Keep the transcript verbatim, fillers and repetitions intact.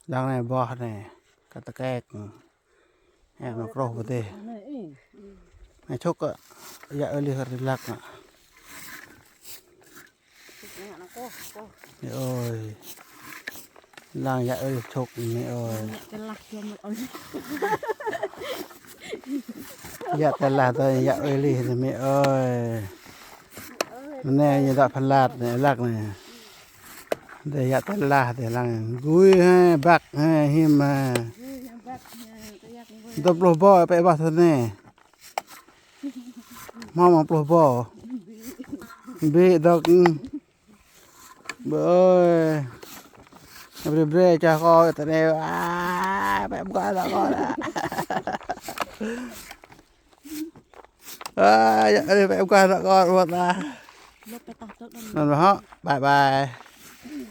Đang anai boh anai, kơ tơkek. Ơ, anŭn krôh pơtih. Anai čŭk kơ, yă ơi lih kơ tơlăk anŭn. Ơ, anŭn kôh, kôh. Ơ, ơi. Lăng yă ơi lih čŭk anai, ơi. Yă tơlah čôm ơi. Yă tơlah tơ yă ơi lih anai, ơi. Anai ñu dŏ pơlat anai, lăk anai. Dêh yă tơlah dêh lăng. Gui hă, băk hă, him hă. Dua pluh bo pĕ boh tơ anai. Hmâo hmâo pluh bo. Ƀu dŏ. Ƀơi ơi. Brơi brơi čah kâo tơ anai. A, pĕ ƀuh kâo dŏ kâo dŏ. A, yă, pĕ ƀuh kâo dŏ kâo ruă ta. Anŭn hŏ, bye bye.